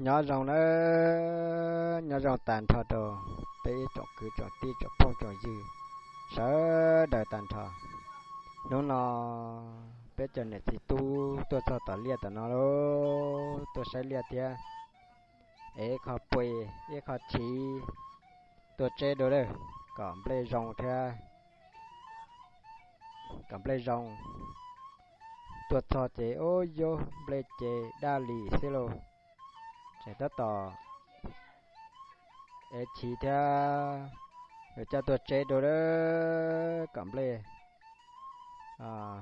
Nyob zoo nawb, nyob zoo tag nrho rau peb ib tsoom kwv tsoom tij tsoom phooj tsoom ywg sawv daws tag nrho. Hnub no peb cov niam txiv tub tuaj txog tom liaj tom no lauj, tuaj saib liaj thiab. Es ib qho pua ib qho chiv tuaj tseb dua lawm kom nplej zoo thiab, kom nplej zoo. Tuaj txog ces ub yub nplej ces daj li xwb lauj. Tseem tab tom ev chiv thiab, yuav coj tuaj tseb dua lawm kom nplej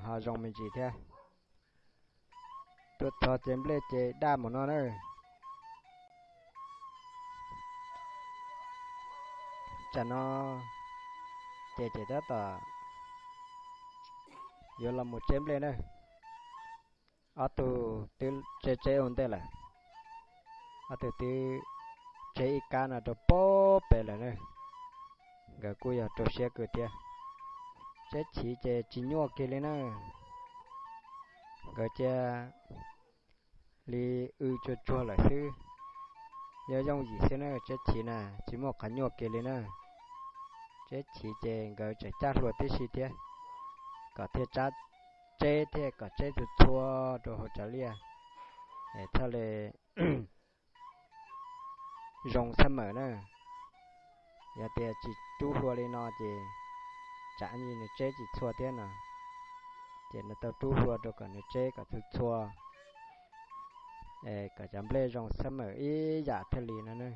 ho zoo me ntsis thiab. Tuaj txog ces nplej ces daj mus no na. Tsam no ces tseem tab tom yuav los mus tseb nplej na. Ob tug twb tseb tseb ua ntej lawm, ob tug twb tseb ib kab no rau pem pem lawm na. Nkawd kuj yog rau siab kawg thiab. Tseb chiv ces tsis nyuaj kiag li na. Nkawd cia li w tsuag tsuag lawm xwb, yooj yooj yim xwb na, tseb chiv na tsis muaj qhov nyuaj kiag li na. Tseb chiv ces nkawd tseem cab hlua tib si thiab, kom thiaj tsab tseb thiab kom tseb txhua txhua rau hauv tsav liaj, es thiaj li zoo xab mawm na. Yog tias tsis rub hlua li no ces tsam nws tseb tsis txhua thiab no, ces nws tau rub hlua rau kom nws tseb kom txhua txhua, es kom cov nplej zoo xab mawm ib yam thiaj li no na.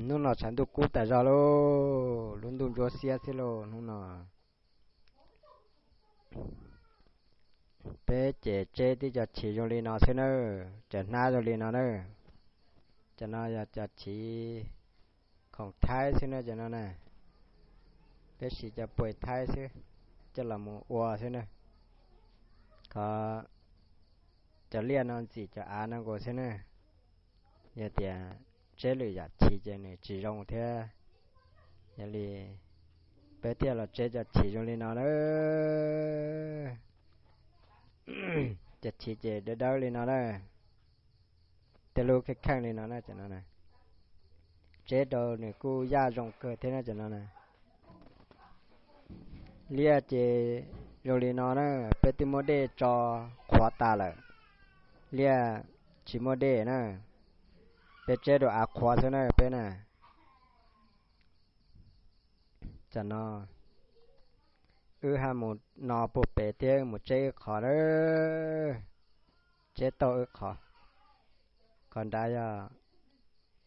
Hnub no tshav ntuj kub tas zog lauj, lub ntuj ntsuab xiab xwb lauj hnub no. Peb ces tseb tib co chiv zoo li no xwb na, cov hnab zoo li no na. Cov no yog cov chiv khoom thaib xwb na, cov no na. Peb siv cov pua thaib xwb, coj los mus ua xwb na. Qhov cov liaj no ntxim cov av no nkaus xwb na. Yog tias tseb lwm yam chiv ces nws tsis zoo thiab. Yog li peb thiaj los tseb cov chiv zoo li no na. Cov chiv ces dawb dawb li no na, tej lub kheej kheej li no na, cov no na. Tseb rau nws kuj yaj zoo kawg thiab na, cov no na. Liaj ces zoo li no na, peb twb muab dej tso qhuav tas lawm, liaj tsis muaj dej na, peb tseb rau av qhuav xwb na peb na. Tam no wb ho mus no puag pem thiab mus tseb wb qhov na, tseb tau wb qhov. Qhov nrad yog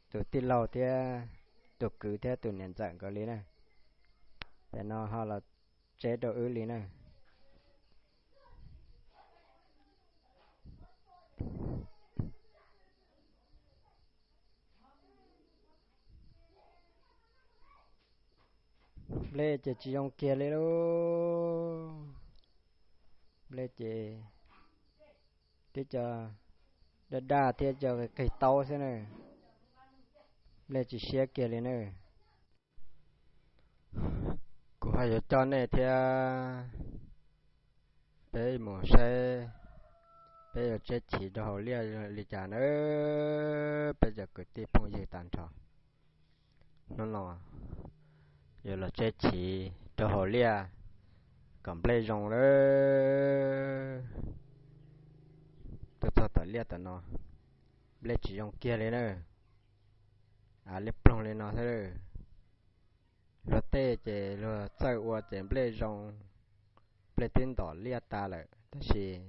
tus tij laug thiab tus kwv thiab tus niam ntxawm nkawd li na. Tam no ho los tseb rau wb li na. Nplej ces tsis zoo kiag li lauj. Nplej ces twb co daj daj thiab co qig taub xwb na. Nplej tsis siab kiag li na. Kuv ho yuav coj nej thiab peb mus saib peb yuav tseb chiv rau hauv liaj li cas na, peb cov kwv tij phooj ywg tag nrho. Hnub no yuav los tseb chiv rau hauv liaj kom nplej zoo lawm. Tuaj txog tom liaj tom no, nplej tsis zoo kiag li na. Av liab ploog li no xwb. Luag tej ces luag txawj ua ces nplej zoo, nplej twb ntom liaj tas lawm, tab sis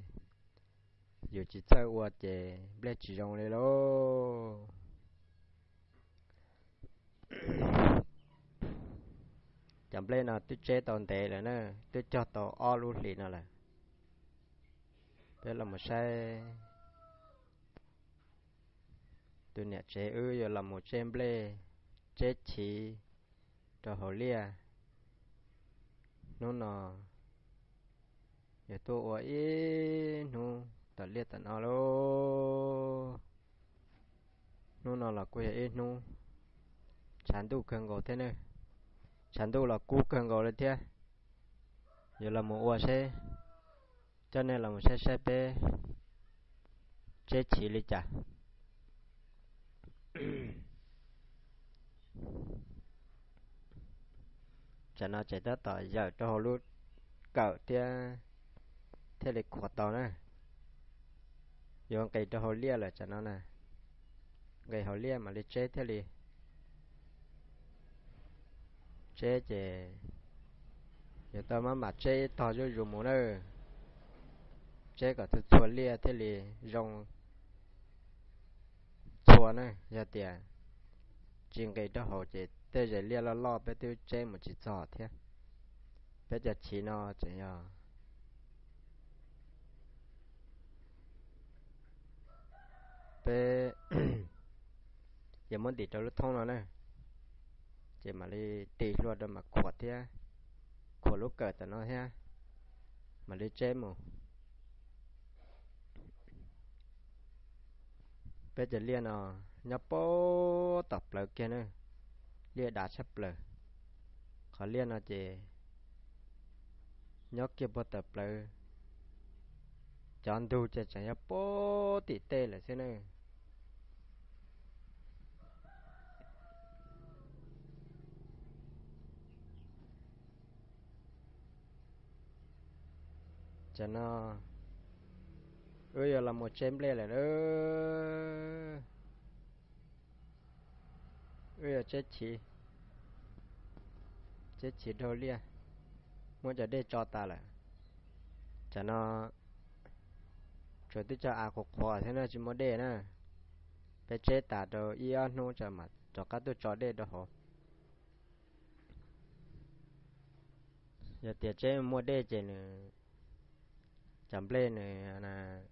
yus tsis txawj ua ces nplej tsis zoo li lauj. Cov nplej no twb tseb tau ntev lawm na, twb cog tau ob lub hlis no lawm. Peb los mus saib tus niam tsev wb yuav los mus tseb nplej, tseb chiv rau hauv liaj. Hnub no yuav tuaj ua ib hnub tom liaj tom no lauj. Hnub no los kuj yog ib hnub tshav ntuj kawg nkaus thiab ne. tshav ntuj los kub kawg nkaus li thiab. Yuav los mus ua seb, coj nej los mus saib saib peb tseb chiv li cas. Tsam no ces tab tom yawm rau hauv lub kawm thiab, thiaj li khuam tau na. Yuav nqis rau hauv liaj lawm tsam no na, nqis hauv liaj mam li tseb thiaj li. Tseb ces yuav tau maj mam tseb ib tog zuj zus mus na, tseb kom txhua txhua liaj thiaj li zoo txhua na. Yog tias tsis nqis rau hauv ces tej zes liaj loj loj peb twb tseb mus tsis txog thiab. Peb cov chiv no tseem yog peb yuav muab ntim rau lub thoob no na, ces mam li tis hlua rau mam khuam thiab, khuam lub kawm tom no thiab, mam li tseb mus. Peb cov liaj no nyob puag tom plawv kiag na, liaj dav tshaj plaws. Qhov liaj no ces nyob kiag puag tom plawv, cov ntug ces tseem yog puag tim tej lawm xwb na. Tam no wb yuav los mus tseb nplej lawm na. Wb yuav tseb chiv, tseb chiv dhau liaj, muab cov dej tso tas lawm. Tam no tsuas twb tso av qhuav qhuav thiab na, tsis muaj dej na. Peb tseb tas rau ib ob hnub tso mam rov qab tuaj tso dej rau hauv. Yog tias tseb muaj dej ces nws, cov nplej nws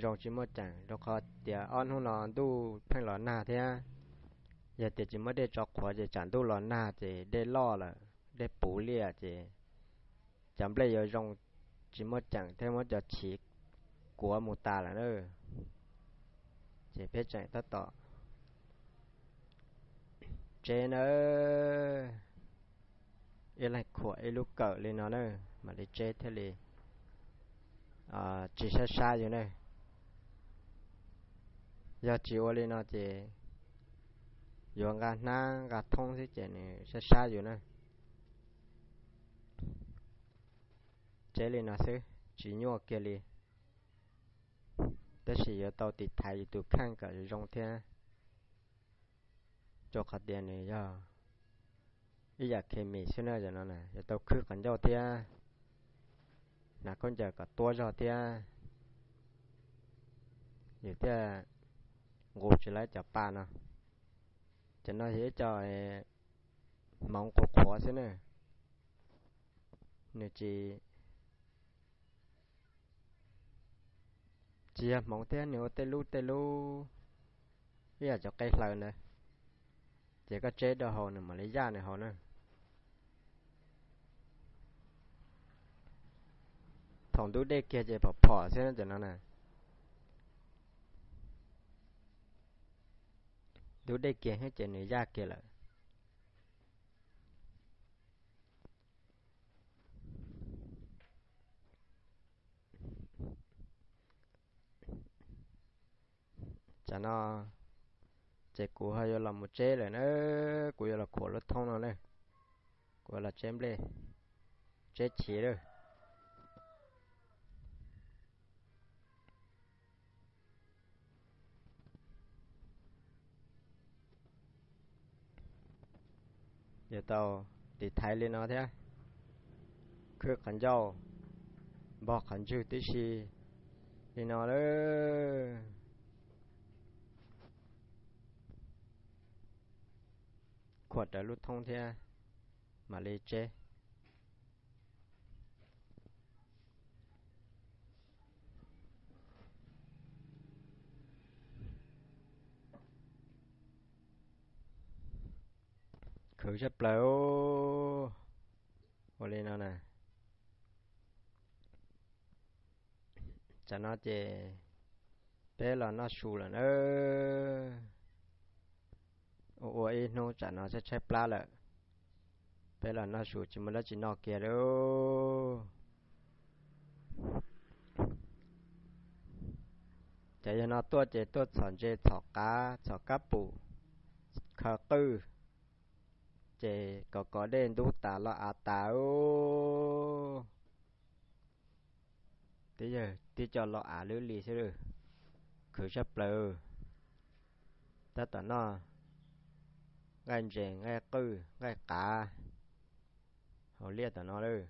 zoo tsis muaj ceem, rau qhov tias ob hnub no ntuj pheej los nag thiab. Yog tias tsis muaj dej tso qhuav ces tsam ntuj los nag ces dej loj lawm, dej puv liaj ces cov nplej yuav zoo tsis muaj ceem thiab muab cov chiv kuav mus tas lawm na. Ces peb tseem tab tom tseb na, ib leeg khuam ib lub kawm li no na, mam li tseb thiaj li tsis sab sab yus na. Yog tsis ua li no ces yuav nqa hnab nqa thoob xwb ces nws sab sab yus na. Tseb li no xwb tsis nyuaj kiag li, tab sis yuav tau tiv thaiv yus tus kheej kom zoo thiab. Rau qhov tias nws yog ib yam khes mis xwb na, cov no yuav tau khwb qhov ncauj thiab, hnav khaub ncaws kom tuab zog thiab, yus thiaj nqus tsis laib cov pa no. Cov no yog ib co hmoov qhuav qhuav xwb na, nws tsis, tsis yog hmoov thiab, nws ua tej lub tej lub ib yam cov qe hlaws ntawd, ces koj tseb rau hauv nws mam li yaj nws hauv na. Thaum ntub dej kiag ces phom phom xwb cov no na. Ntub dej kiag ces nws yaj kiag lawm. Tsam no ces kuv ho yuav los mus tseb lawm na, kuv yuav los khuam lub thoob no na, kuv yuav los tseb nplej, tseb chiv lawm. Yuav tau tiv thaiv li no thiab, khwb qhov ncauj, npog qhov ntswg tib si li no lawm. Khuam rawv lub thoob thiab mam li tseb. Khwv tshaj plaws. Ua li no na, tsam no ces peb los noj su lawm na. Ua ua ib hnub tsam no tshaib tshaib plab lawm. Peb los noj su tsis muaj dab tsi noj kiag lauj. Ces yog no tuaj ces tuaj txhom ntses txhom qav txhom kab pum, khaws qwj, ces kov kov dej ntub tas los av tas. Twb yog tib co los av lwb li xwb lawm, khwv tshaj plaws. Tab tom noj nqaij ntses nqaij qwj nqaij qav hauv liaj tom no lawm.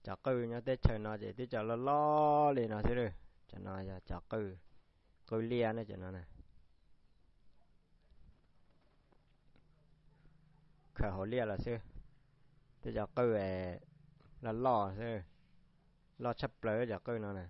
Cov qwj nyob teb chaws no ces twb cov loj loj li no xwb lawm. Cov no yog cov qwj, qwj liaj ne cov no na. Khaws hauv liaj los xwb, twb cov qwj loj loj xwb, loj tshaj plaws cov qwj no na.